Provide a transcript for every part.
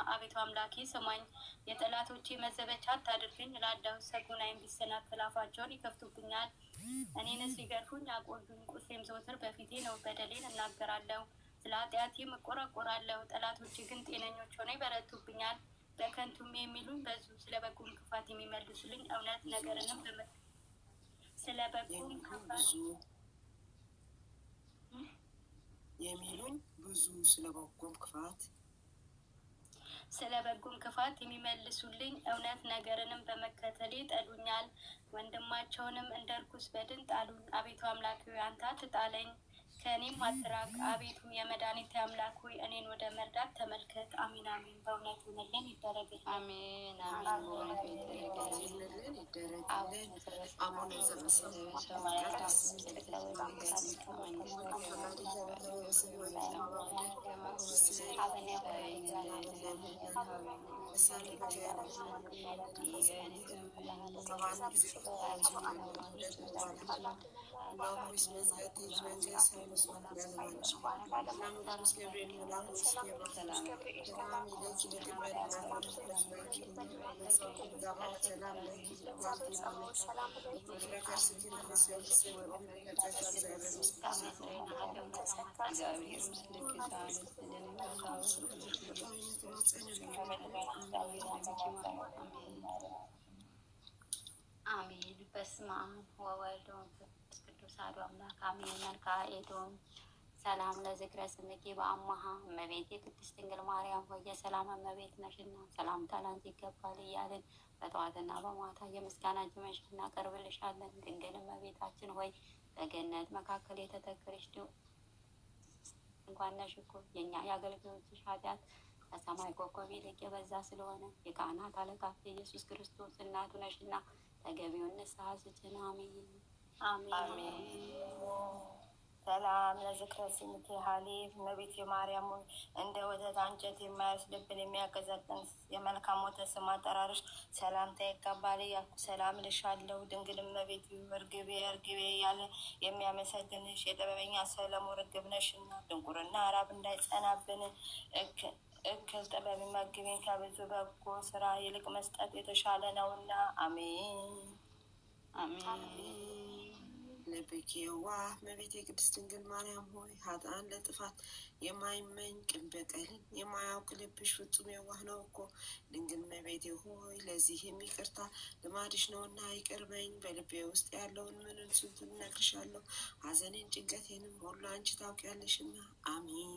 አቤቱ አምላኬ ስማኝ። የጠላቶቼ መዘበቻ አታድርገኝ እላለሁ። ሰጎናዬን ቢሰናከል አፋቸውን ይከፍቱብኛል። እኔንስ ሊገርፉኝ አቆዩኝ። ቁስሌም ዘወትር በፊቴ ነው። በደሌን እናገራለሁ፣ ስለ ኃጢአቴም እቆረቆራለሁ። ጠላቶቼ ግን ጤነኞች ሆነው ይበረቱብኛል። በከንቱም የሚሉኝ በዙ። ስለ በጎም ክፋት የሚመልሱልኝ እውነት ነገርንም ስለ በጎም ክፋት ብዙ የሚሉኝ ብዙ ስለ በጎም ክፋት ስለ በጎም ክፋት የሚመልሱልኝ እውነት ነገርንም በመከተሌ ጠሉኛል። ወንድማቸውንም እንደ ርኩስ በድን ጣሉኝ። አቤቱ አምላክ ሆይ አንተ አትጣለኝ፣ ከእኔም አትራቅ። አቤቱ የመድኃኒቴ አምላክ ሆይ እኔን ወደ መርዳት ተመልከት። አሜን አሜን። በእውነት ይሁንልን ይደረግልን። አሜን አሜን። በእውነቱ ይደረግልን። ይሁንልን ይደረግልን። አቡነ ዘበሰማያት አሜን። በስመ አብ ወወልድ ወመንፈስ ቅዱስ አሐዱ አምላክ አሜን። መልክዓ ኤዶም ሰላም ለዝክረ ስምኪ በአማሃ እመቤቴ ቅድስት ድንግል ማርያም ሆይ የሰላም እመቤት ነሽና ሰላምታ ላንቺ ይገባል እያልን በጠዋትና በማታ የምስጋና እጅ መንሻ እናቀርብልሻለን። ድንግል እመቤታችን ሆይ በገነት መካከል የተተከለሽ ድንኳን ነሽ እኮ የእኛ የአገልጋዮችሽ ኃጢአት ከሰማይ ኮከብ ይልቅ የበዛ ስለሆነ የካህናት አለቃ የኢየሱስ ክርስቶስ እናቱ ነሽና ተገቢውን ንስሐ ስጭን። አሜን። አሜን። ሰላም ለዝክረ ስምኪ ሀሊብ እመቤቴ ማርያም ሆይ እንደ ወተት አንጀት የማያስልብን የሚያቀዘቅን የመልካም ወተት ስም አጠራርሽ ሰላምታ ይገባል እያልኩ ሰላም እልሻለሁ። ድንግል እመቤቴ እርግቤ እርግቤ እያለ የሚያመሰግንሽ የጥበበኛ ሰለሞን ርግብ ነሽና ድንቁርና ራብ እንዳይጸናብን እክል ጥበብ መግቢን ከብዙ በጎ ስራ ይልቅ መስጠት የተሻለ ነውና። አሜን። አሜን። ልብኪ የዋህ እመቤቴ ቅድስት ድንግል ማርያም ሆይ ኃጥአን ለጥፋት የማይመኝ ቅን በቀልን የማያውቅ ልብሽ ፍጹም የዋህ ነው እኮ። ድንግል እመቤቴ ሆይ ለዚህም ይቅርታ ልማድሽ ነውና ይቅር በይኝ። በልቤ ውስጥ ያለውን ምንን ስንቱን እነግርሻለሁ። ሐዘኔን ጭንቀቴንም ሁሉ አንቺ ታውቂያለሽና። አሜን።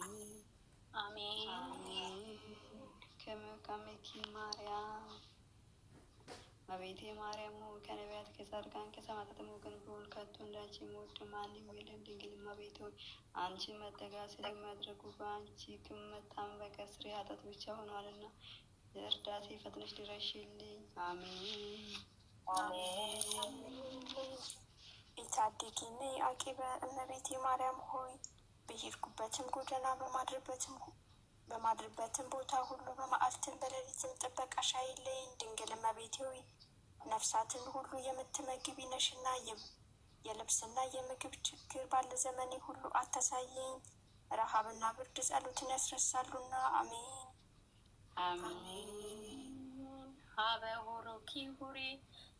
አሜን። ከመካመኪ ማርያም እመቤቴ ማርያም ሆይ ከነቢያት ከጻድቃን ከሰማዕታትም ወገን ቢሆን ከቶ እንዳንቺ የሚወድ ማንም የለም። ድንግል እመቤቴ ሆይ አንቺን መጠጋት ስለሚያደርጉ በአንቺ መታመን በቀር ስርየ ኃጢአት ብቻ ሆኗልና እርዳቴ ፈጥነሽ ድረሽልኝ። አሜን። አሜን። ኢታድጊኒ አቂበ እመቤቴ ማርያም ሆይ በሄድኩበትም ጎዳና በማድርበትም ቦታ ሁሉ በመዓልትም በሌሊትም ጥበቃሽ አይለየኝ። ድንግል እመቤቴ ሆይ ነፍሳትን ሁሉ የምትመግቢ ነሽና የልብስና የምግብ ችግር ባለ ዘመኔ ሁሉ አታሳየኝ። ረሃብና ብርድ ጸሎትን ያስረሳሉና። አሜን። አሜን። ሀበ ሆሮኪ ሁሬ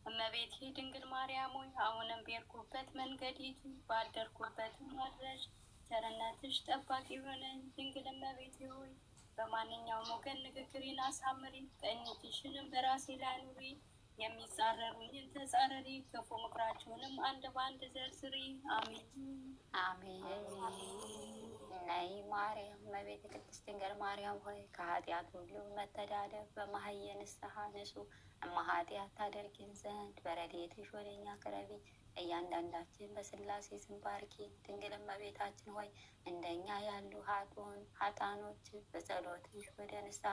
እመቤቴ ድንግል ማርያም ሆይ አሁንም በሄድኩበት መንገድ ሂጂ፣ ባደርኩበትም አድረሽ ቸርነትሽ ጠባቂ ሆነኝ። ድንግል እመቤቴ ሆይ በማንኛውም ወገን ንግግሬን አሳምሪ፣ ቀኝ እጅሽንም በራሴ ላይ አኑሪ። የሚጻረሩኝን ተጻረሪ፣ ክፉ ምክራቸውንም አንድ በአንድ ዘርዝሪ። አሜን። አሜን። ነይ ማርያም እመቤት ቅድስት ድንግል ማርያም ሆይ ከኃጢአት ሁሉ መተዳደፍ በማህየ ንስሐ ንጹሕ እማ ኃጢአት ታደርጊን ዘንድ በረድኤትሽ ወደ እኛ ቅረቢ። እያንዳንዳችን በሥላሴ ስም ባርኪን። ድንግል እመቤታችን ሆይ እንደኛ ያሉ ኃጥአኖች በጸሎትሽ ወደ ንስሐ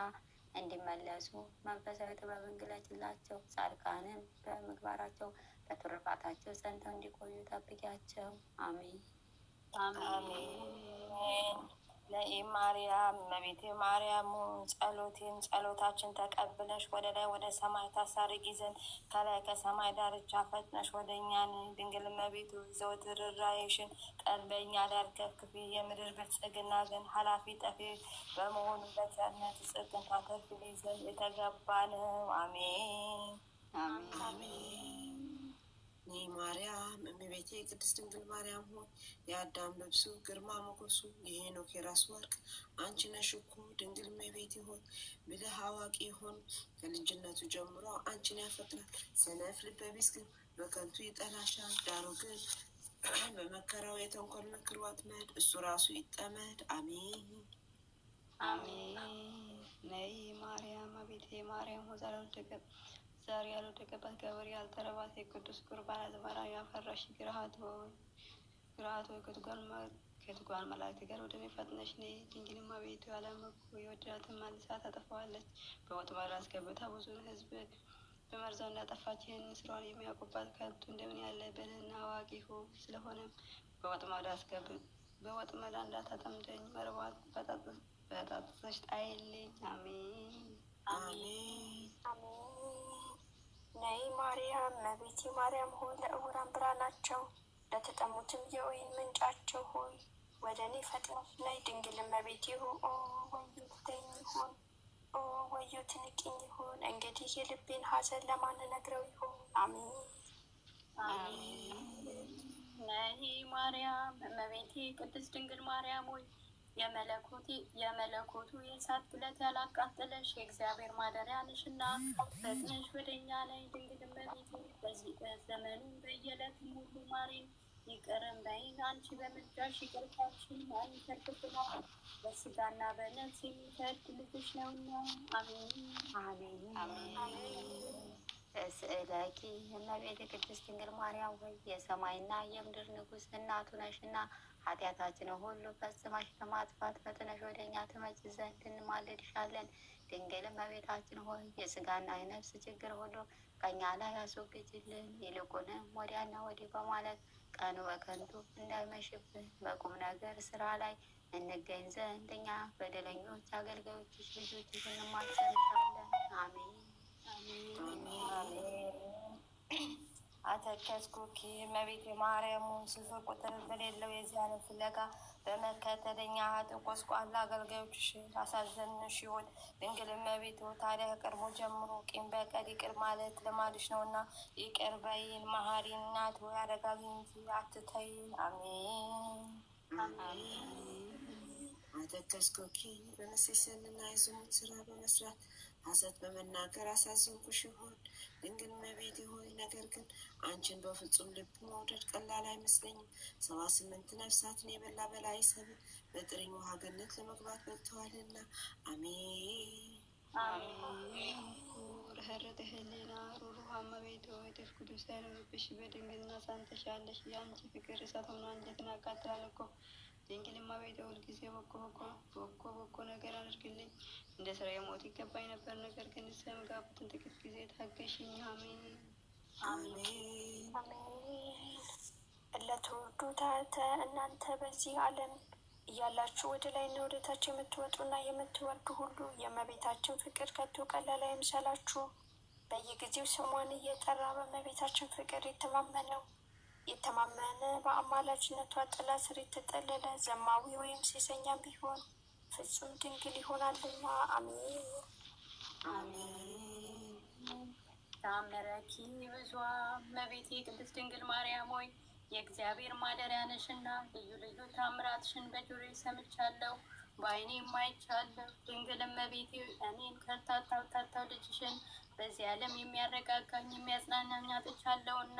እንዲመለሱ መንፈሳዊ ጥበብን ግለጭላቸው። ጻድቃንም በምግባራቸው በትሩፋታቸው ጸንተው እንዲቆዩ ጠብቂያቸው። አሜን። አሜን። አሜን። ነኢ ማርያም እመቤቴ ማርያም ጸሎቴን ጸሎታችን ተቀብለሽ ወደ ላይ ወደ ሰማይ ታሳርጊ ዘንድ ከላይ ከሰማይ ዳርቻ ፈጥነሽ ወደ እኛ ነይ። ድንግል እመቤቱ ዘወትር ርኅራኄሽን ጠል በእኛ ላይ አርከፍክፊ። የምድር ብልጽግና ግን ኃላፊ ጠፊ በመሆኑ በቸርነት ጽድቅን ታተርፊልኝ ዘንድ የተገባ ነው። አሜን። አሜን። ነይ ማርያም እመቤቴ ቅድስት ድንግል ማርያም ሆይ የአዳም ልብሱ ግርማ ሞገሱ የሄኖክ የራስ ወርቅ አንቺ ነሽ እኮ። ድንግል እመቤቴ ሆይ ብልህ አዋቂ ይሆን ከልጅነቱ ጀምሮ አንቺን ያፈቅራል። ሰነፍ ልበ ቢስ ግን በከንቱ ይጠላሻል። ዳሩ ግን በመከራው የተንኮል ምክር ወጥመድ እሱ ራሱ ይጠመድ። አሜን። አሜን። ነይ ማርያም እመቤቴ ማርያም ሆይ ዘር ያልወደቀባት ገበሬ ያልጠረባት የቅዱስ ቁርባን አዝመራ ያፈራሽ ግርሃት ሆይ ከትጉሃን መላእክት ጋር ወደ እኔ ፈጥነሽ ነይ። ድንግል እመቤቴ ዓለም እኮ የወደዳትን መልሳ ታጠፋዋለች። በወጥመድ አስገብታ ብዙውን ሕዝብ በመርዟ እንዳጠፋች ይህን ስራዋን የሚያውቁባት ከንቱ እንደምን ያለ ብልህና አዋቂ ስለሆነም በወጥመድ እንዳታጠምደኝ መረቧን በጣጥሰሽ ጣይልኝ። አሜን። አሜን። አሜን። ነይ ማርያም እመቤቴ ማርያም ሆይ ለዕውራን ብርሃናቸው ለተጠሙትም የወይን ምንጫቸው ሆይ ወደ እኔ ፈጥነሽ ነይ። ድንግል እመቤቴ ሆይ ኦ ወዮ ትተይኝ ይሆን? ኦ ወዮ ትንቂኝ ይሆን? እንግዲህ የልቤን ሐዘን ለማን እነግረው ይሆን? አሜን። ነይ ማርያም እመቤቴ ቅድስት ድንግል ማርያም ሆይ የመለኮቱ የእሳት ግለት ያላቃጠለሽ የእግዚአብሔር ማደሪያ ነሽና ፈጥነሽ ወደ እኛ ነይ። ድንግል እመቤቴ በዚህ በዘመኑ በየዕለቱም ሁሉ ማሪን ይቅርም በይን። አንቺ በምልጃሽ ይቅርታሽን ማን ይተርፍብናል? በስጋና በነፍስ የሚፈርድ ልጅሽ ነውና። አሜን። አሜን። ስእለኪ እመቤቴ ቅድስት ድንግል ማርያም ሆይ የሰማይና የምድር ንጉሥ እናቱ ነሽና ኃጢአታችንን ሁሉ ፈጽመሽ ለማጥፋት ፈጥነሽ ወደ እኛ ትመጪ ዘንድ እንማልድሻለን። ድንግል እመቤታችን ሆይ የስጋና የነፍስ ችግር ሁሉ ከእኛ ላይ አስወግጅልን። ይልቁንም ወዲያና ወዲህ በማለት ቀኑ በከንቱ እንዳይመሽብን በቁም ነገር ስራ ላይ እንገኝ ዘንድ እኛ በደለኞች አገልጋዮችሽ ልጆችሽ እንማጸንሻለን። አሜን። አሜን። አተከስኩኪ እመቤቴ ማርያም ሆይ ስፍር ቁጥር በሌለው የዚህ ዓለም ፍለጋ በመከተል እኛ ኃጥእ ጎስቋላ አገልጋዮችሽ አሳዘንሽ ይሆን? ድንግል እመቤቴ ሆይ ታዲያ ከቀድሞ ጀምሮ ቂም በቀል ይቅር ማለት ልማድሽ ነውና ይቅር በይን። መሐሪ እናት ሆይ አረጋጊ እንጂ አትተይን። አሜን። አተከስኩኪ በመሴሰንና የዝሙት ስራ በመስራት ሐሰት በመናገር አሳዘንኩሽ ይሆን? ድንግል እመቤቴ ሆይ ነገር ግን አንቺን በፍጹም ልብ መውደድ ቀላል አይመስለኝም። 78 ነፍሳትን የበላ በላይ ሰብል በጥሪኝ ውሃ ገነት ለመግባት በቅተዋልና። አሜን። ርኅርኅት ሕሊና ሩኅሩህ እመቤቴ ሆይ እጥፍ ጉድፍ ሳይኖርብሽ በድንግልና ጸንተሻለሽ። የአንቺ ፍቅር እሳት ሆኖ አንጀትን ያቃጥላል እኮ። ድንግል እመቤቴ ሁልጊዜ በጎ በጎ በጎ ነገር አድርግልኝ። እንደ ሥራዬ ሞት ይገባኝ ነበር፣ ነገር ግን ንስሐ የምገባበትን ጥቂት ጊዜ ታገሽኝ። አሜን። አሜን። አሜን። እለትወርዱ ታተ እናንተ በዚህ ዓለም እያላችሁ ወደ ላይና ወደ ታች የምትወጡና የምትወርዱ ሁሉ የእመቤታችን ፍቅር ከቶ ቀላል አይምሰላችሁ። በየጊዜው ስሟን እየጠራ በእመቤታችን ፍቅር የተማመነ በአማላጅነቷ ጥላ ስር የተጠለለ ዘማዊ ወይም ሴሰኛ ቢሆን ፍጹም ድንግል ይሆናልና። አሜን። ተአምረኪ ብዙኃ እመቤቴ ቅድስት ድንግል ማርያም ሆይ የእግዚአብሔር ማደሪያ ነሽና ልዩ ልዩ ታምራትሽን በጆሮዬ ሰምቻለሁ፣ በዓይኔም አይቻለሁ። ድንግል እመቤቴ እኔን ከርታታው ታታው ልጅሽን በዚህ ዓለም የሚያረጋጋኝ የሚያጽናናኝ አጥቻለሁና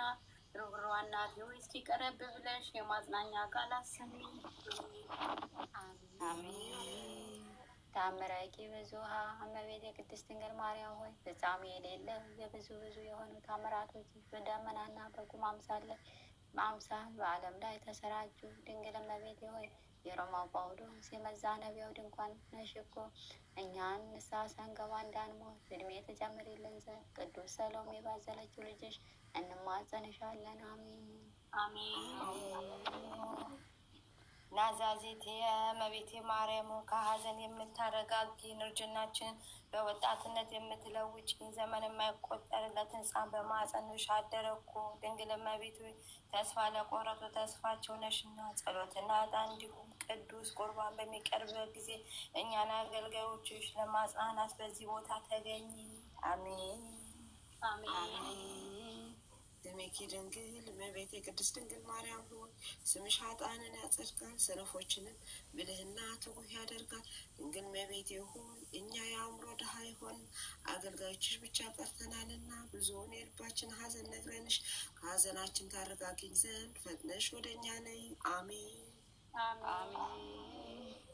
ርኅሩኅ እናቴ ሆይ እስኪ ቀረብ ብለሽ የማጽናኛ ቃል አሰሚኝ። አሜን። ተአምረኪ ብዙኃ እመቤቴ ቅድስት ድንግል ማርያም ሆይ ፍጻሜ የሌለው የብዙ ብዙ የሆኑ ታምራቶችሽ በደመናና በጉም አምሳል በዓለም ላይ ተሰራጩ። ድንግል እመቤቴ ሆይ የሮማው ጳውሎስ የመዛነቢያው ድንኳን ነሽ እኮ። እኛን ንስሐ ሳንገባ እንዳንሞት ዕድሜ ተጨምሪልን ዘንድ ቅዱስ ሰሎሜ ባዘለችው ልጅሽ እንማጸንሻለን። አሜን። አሜን። ናዛዜት የእመቤቴ ማርያም ከሀዘን የምታረጋጊን እርጅናችንን በወጣትነት የምትለውጪን ዘመን የማይቆጠርለትን ሕፃን በማኅፀንሽ አደረ እኮ። ድንግል እመቤቴ ሆይ ተስፋ ለቆረጡ ተስፋቸው ነሽና ጸሎትና ዕጣን እንዲሁም ቅዱስ ቁርባን በሚቀርብበት ጊዜ እኛን አገልጋዮችሽ ለማጽናናት በዚህ ቦታ ተገኝ። አሜን። አሜን። ስምኪ ድንግል እመቤቴ ቅድስት ድንግል ማርያም ሆይ ስምሽ ኃጥአንን ያጸድቃል፣ ሰነፎችንም ብልህና ትጉህ ያደርጋል። ድንግል እመቤቴ ሆይ እኛ የአእምሮ ድሃ የሆን አገልጋዮችሽ ብቻ ቀርተናልና ብዙውን የልባችን ሐዘን ነግረንሽ ከሐዘናችን ታረጋጊን ዘንድ ፈጥነሽ ወደ እኛ ነይ። አሜን። አሜን።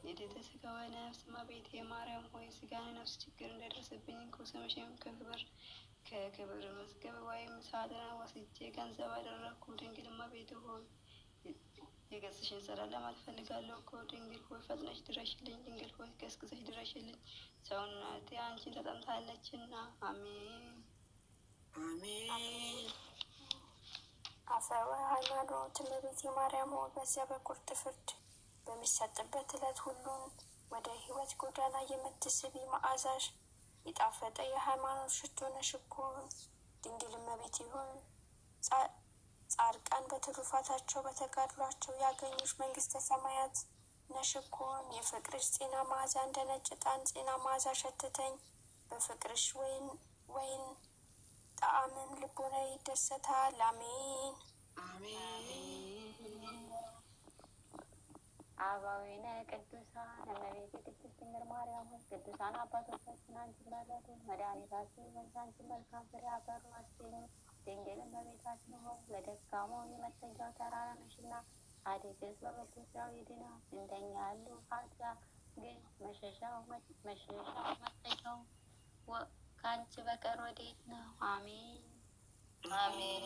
ንድተ ሥጋ ወነፍስ እመቤቴ ማርያም ሆይ ሥጋና ነፍስ ችግር እንዳይደርስብኝ ስምሽን ከክብር መዝገብ ወይም ሳጥን ወስጄ ገንዘብ አደረግኩ። ድንግል እመቤቴ ሆይ የገጽሽን ጸዳል ለማየት እፈልጋለሁ እኮ። ድንግል ሆይ ፈጥነሽ ድረሽልኝ። ድንግል ሆይ ገስግሰሽ ድረሽልኝ፣ ሰውነቴ አንቺን ተጠምታለችና። አሜን። አሜን። አፈወ ሃይማኖት እመቤቴ ማርያም ሆይ በዚያ በቁርጥ ፍርድ በሚሰጥበት ዕለት ሁሉን ወደ ሕይወት ጎዳና የምትስቢ መዓዛሽ የጣፈጠ የሃይማኖት ሽቶ ነሽ እኮ። ድንግል እመቤቴ ሆይ ጻድቃን በትሩፋታቸው በተጋድሏቸው ያገኙሽ መንግስተ ሰማያት ነሽ እኮ። የፍቅርሽ ጤና መዓዛ እንደ ነጭ ዕጣን ጤና መዓዛ ሸትተኝ። በፍቅርሽ ወይን ጣዕምም ልቦና ይደሰታል። አሜን። አሜን። አባዊነ ቅዱሳን እመቤቴ ቅድስት ድንግል ማርያም ሆይ ቅዱሳን አባቶቻችን አንቺን መረጡ፣ መድኃኒታችን ሆይ አንቺን መልካም ፍሬ አፈሩ አስገኙ። ድንግል እመቤታችን ሆይ ለደካማው የመጠጊያው ተራራ ነሽና ጻድቅስ በበጎ ስራው ይድናል። እንደኛ ያሉ ኃጥአን ግን መሸሻው መጠጊያው ከአንቺ በቀር ወዴት ነው? አሜን። አሜን።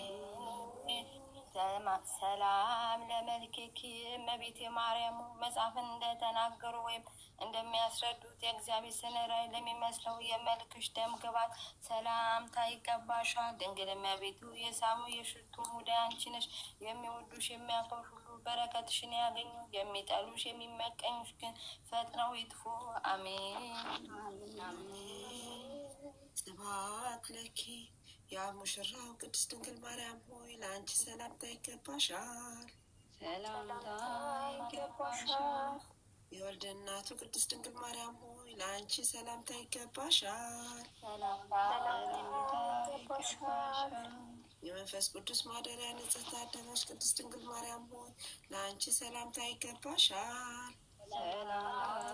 ሰላም ለመልክኪ እመቤቴ ማርያም መጽሐፍን እንደተናገሩ ወይም እንደሚያስረዱት የእግዚአብሔር ስነ ራእይ ለሚመስለው የመልክሽ ደም ግባት ሰላምታ ይገባሻል። ድንግል እመቤቱ የሳሙ የሽቱ ሙዳይ አንቺ ነሽ። የሚወዱሽ የሚያከብሩሽ ሁሉ በረከትሽን ያገኙ፣ የሚጠሉሽ የሚመቀኙሽ ግን ፈጥነው ይጥፉ። አሜን። ስብሐት ለኪ ያ ሙሽራው ቅድስት ድንግል ማርያም ሆይ ለአንቺ ሰላምታ ይገባሻል። ሰላምታ ይገባሻል። የወልደ እናቱ ቅድስት ድንግል ማርያም ሆይ ለአንቺ ሰላምታ ይገባሻል። ሰላምታ ይገባሻል። የመንፈስ ቅዱስ ማደሪያ ንጽሕት አዳራሽ ቅድስት ድንግል ማርያም ሆይ ለአንቺ ሰላምታ ይገባሻል። ሰላምታ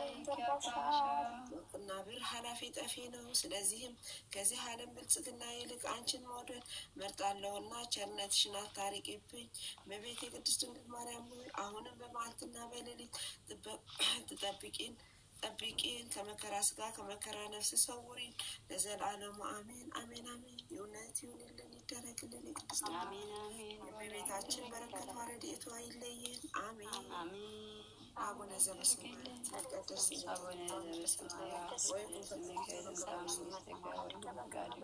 ይገባሻል። ወርቅና ብር ኃላፊ ጠፊ ነው። ስለዚህም ከዚህ ዓለም ብልጽግና ይልቅ አንቺን መውደድ መርጣለሁና ቸርነትሽን አታርቂብኝ። እመቤቴ ቅድስት ድንግል ማርያም ሆይ አሁንም በመዓልትና በሌሊት ትጠብቂን ጠብቂን፣ ከመከራ ስጋ ከመከራ ነፍስ ሰውሪን፣ ለዘላለሙ አሜን አሜን አሜን። የእውነት ይሁንልን ይደረግልን። የቅድስት ድንግል አሜን አሜን። የእመቤታችን በረከቷ ረድኤቷ አይለየን። አሜን። አሜን። አቡነ ዘበሰማያት ይትቀደስ ስምከ አቡነ ዘበሰማያት ስምከ ትምጻእ መንግሥትከ ወይኩን ፈቃድከ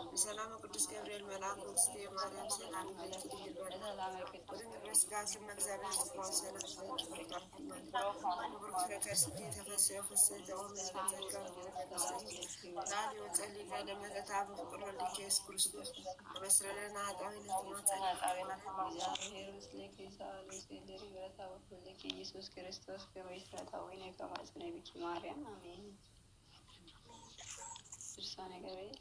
በሰላም ቅዱስ ገብርኤል መልአክ እግዝእትየ ማርያም ሰላም ለኪ ድንግል ወድንግል በሥጋ ስመ እግዚአብሔር ስጋው ሰላም እግዚአብሔር ምስሌኪ ሳሉ ስዕል ብረታ ወኩልኪ ኢየሱስ ክርስቶስ ከመ ይስረታዊነ ከመ አጽንዕኪ ማርያም አሜን። ድርሳነ ገብርኤል።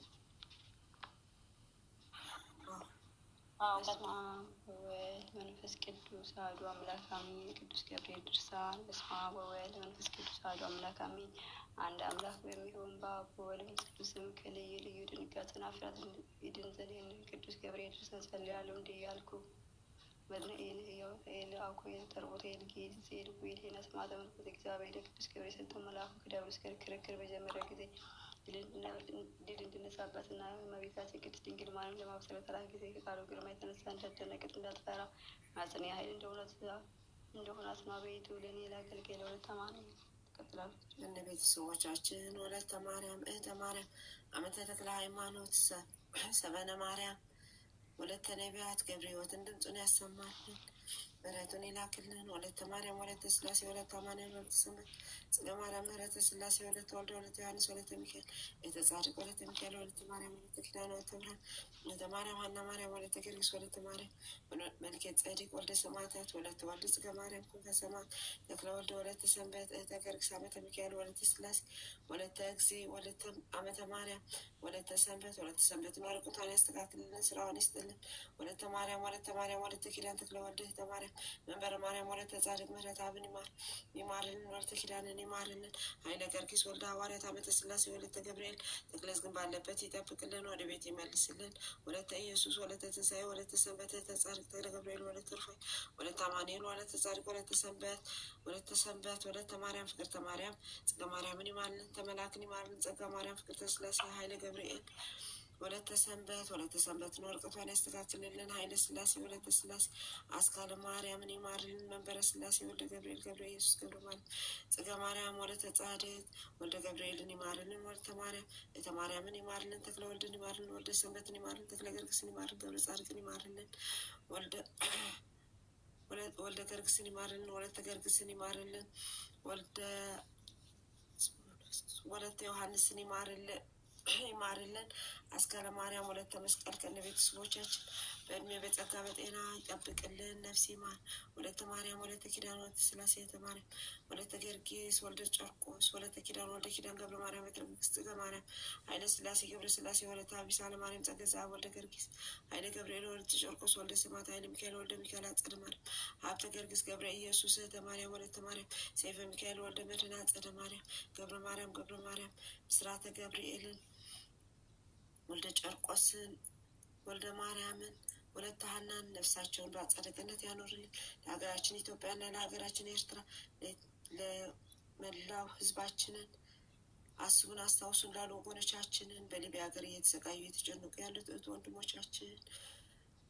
በስመ አብ ወወልድ መንፈስ ቅዱስ አሐዱ አምላክ አሜን። ቅዱስ ገብርኤል ድርሳን። በስመ አብ ወወልድ መንፈስ ቅዱስ አሐዱ አምላክ አሜን። አንድ አምላክ በሚሆን በአብ በወልድ በመንፈስ ቅዱስ ስም ከልዩ ልዩ ድንጋጤና ፍርሃት ይድን ዘንድ ይህንን ቅዱስ ገብርኤል ድርሳን ጸልያለሁ እንዲህ እያልኩ እግዚአብሔር ቅዱስ ገብርኤል ሰጥቶ መልአኩ ከዲያብሎስ ጋር ክርክር በጀመረ ጊዜ ድል እንድነሳበትና እመቤታችን ቅድስት ድንግል ማርያም ለማብሰር በተላከ ጊዜ ከቃሉ ግርማ የተነሳ እንዳትደነግጥ እንዳትፈራ ማጽንያ ኃይል እንደሆነ እንደሆናት ነው። አቤቱ ለእኔ ለአገልጋይ ለወለተ ማርያም ትቀጥላለች። እነ ቤተሰቦቻችን ወለተ ማርያም፣ እህተ ማርያም፣ አመተ ተክለ ሃይማኖት፣ ሰበነ ማርያም፣ ወለተ ነቢያት ገብረ ሕይወትን ድምፁን ያሰማልን፣ ምሕረቱን ይላክልን። ወለተ ማርያም፣ ወለተ ስላሴ፣ ወለተ አማኑኤል፣ ወለተ ሰንበት፣ ጽገ ማርያም፣ ምህረተ ስላሴ፣ ወለተ ወልደ፣ ወለተ ዮሐንስ፣ ወለተ ሚካኤል፣ ቤተ ጻድቅ፣ ወለተ ሚካኤል፣ ወለተ ማርያም፣ ወለተ ኪዳነ፣ ወለተ ብርሃን፣ ወለተ ማርያም፣ ሀና ማርያም፣ ወለተ ጊዮርጊስ፣ ወለተ ማርያም፣ መልከ ጼዴቅ፣ ወልደ ሰማዕታት፣ ወለተ ወልድ፣ ጽገ ማርያም፣ ክንፈ ሰማዕት፣ ተክለ ወልደ፣ ወለተ ሰንበት፣ እህተ ጊዮርጊስ፣ አመተ ሚካኤል፣ ወለተ ስላሴ፣ ወለተ እግዚ፣ ወለተ አመተ ማርያም፣ ወለተ ሰንበት፣ ወለተ ሰንበትን ወረቀቷን ያስተካክልልን፣ ስራዋን ይስጥልን። ወለተ ማርያም፣ ወለተ ማርያም፣ ወለተ ኪዳን፣ ተክለ ወልደ፣ እህተ ማርያም፣ መንበረ ማርያም፣ ወለተ ጻድቅ፣ ምህረት አብን ይማር ይማርልን፣ ወለተ ኪዳንን ይማርልን። ኃይለ ጊዮርጊስ፣ ወልደ ሐዋርያት፣ አመተ ስላሴ፣ ወለተ ገብርኤል፣ ተክለ ዝግን ባለበት ይጠብቅልን፣ ወደ ቤት ይመልስልን። ወለተ ኢየሱስ፣ ወለተ ትንሣኤ፣ ወለተ ሰንበት፣ እህተ ጻድቅ፣ ተክለ ገብርኤል፣ ወለተ ሩፋኤል፣ ወለተ አማኑኤል፣ ወለተ ጻድቅ፣ ወለተ ሰንበት፣ ወለተ ሰንበት፣ ወለተ ማርያም፣ ፍቅርተ ማርያም፣ ጽገ ማርያምን ይማርልን፣ ተመላክን ይማርልን። ጸጋ ማርያም፣ ፍቅርተ ስላሴ፣ ኃይለ ገብርኤል፣ ወለተ ሰንበት፣ ወለተ ሰንበትን ወረቀቷን ያስተካክልልን። ኃይለ ስላሴ፣ ወለተ ስላሴ፣ አስካለ ማርያምን ይማርልን። መንበረ ስላሴ፣ ወልደ ገብርኤል፣ ገብረ ኢየሱስ፣ ገብረ ማርያም፣ ጽገ ማርያም፣ ወለተ ጻድቅ፣ ወልደ ገብርኤልን ይማርልን። ወለተ ማርያም፣ እተ ማርያምን ይማርልን። ተክለ ወልድን ይማርልን። ወልደ ሰንበትን ይማርልን። ተክለ ጊዮርጊስን ይማርልን። ገብረ ጻድቅን ይማርልን። ወልደ ወልደ ጊዮርጊስን ይማርልን። ወለተ ጊዮርጊስን ይማርልን። ወልደ ወለተ ዮሐንስን ይማርልን ይማርልን። አስካለ ማርያም፣ ወለተ መስቀል ከነ ቤተሰቦቻችን በእድሜ በጸጋ በጤና ይጠብቅልን። ነፍስ ይማር። ወለተ ማርያም፣ ወለተ ኪዳን፣ ወለተ ስላሴ፣ እህተ ማርያም፣ ወለተ ጊዮርጊስ፣ ወልደ ጨርቆስ፣ ወለተ ኪዳን፣ ወልደ ኪዳን፣ ገብረ ማርያም፣ ቤተ መንግስት፣ ጽገ ማርያም፣ ኃይለ ስላሴ፣ ገብረ ስላሴ፣ ወለተ አቢሳ ለማርያም፣ ጸገ ዘአብ፣ ወልደ ጊዮርጊስ፣ ኃይለ ገብርኤል፣ ወለተ ጨርቆስ፣ ወልደ ስማት፣ ኃይለ ሚካኤል፣ ወልደ ሚካኤል፣ አጸደ ማርያም፣ ሀብተ ጊዮርጊስ፣ ገብረ ኢየሱስ፣ እህተ ማርያም፣ ወለተ ማርያም፣ ሰይፈ ሚካኤል፣ ወልደ መድህን፣ አጸደ ማርያም፣ ገብረ ማርያም፣ ገብረ ማርያም፣ ብስራተ ገብርኤልን፣ ወልደ ጨርቆስን፣ ወልደ ማርያምን፣ ወለተ ሀናን ነፍሳቸውን በአጸደ ገነት ያኖርልን። ለሀገራችን ኢትዮጵያና ለሀገራችን ኤርትራ ለመላው ሕዝባችንን አስቡን አስታውሱን ላሉ ወገኖቻችንን በሊቢያ ሀገር እየተሰቃዩ እየተጨነቁ ያሉት እህት ወንድሞቻችን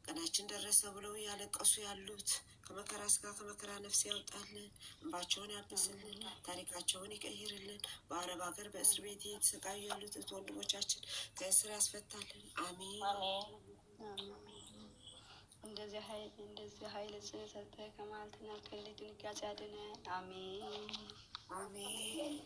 ቀናችን ደረሰ ብለው እያለቀሱ ያሉት ከመከራ ስጋ ከመከራ ነፍስ ያውጣልን፣ እንባቸውን ያብስልን፣ ታሪካቸውን ይቀይርልን። በአረብ ሀገር በእስር ቤት እየተሰቃዩ ያሉት እህት ወንድሞቻችን ከእስር ያስፈታልን። አሜን። እንደዚህ ኃይል ጽን ሰጥተህ ከመዓልትና ከሌሊት ድንጋጼ አድነን። አሜን። አሜን።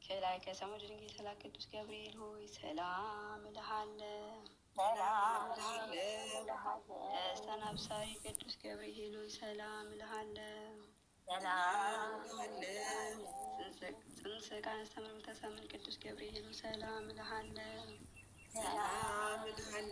ከላይ ከሰማይ ድንግል የተላከ ቅዱስ ገብርኤል ሆይ ሰላም እልሃለሁ። ሰላም እልሃለሁ። ደስታን አብሳሪ ቅዱስ ገብርኤል ሆይ ሰላም እልሃለሁ። ሰላም እልሃለሁ። ጽንሰ ቃል ተሰምን ቅዱስ ገብርኤል ሆይ ሰላም እልሃለሁ። ሰላም እልሃለሁ።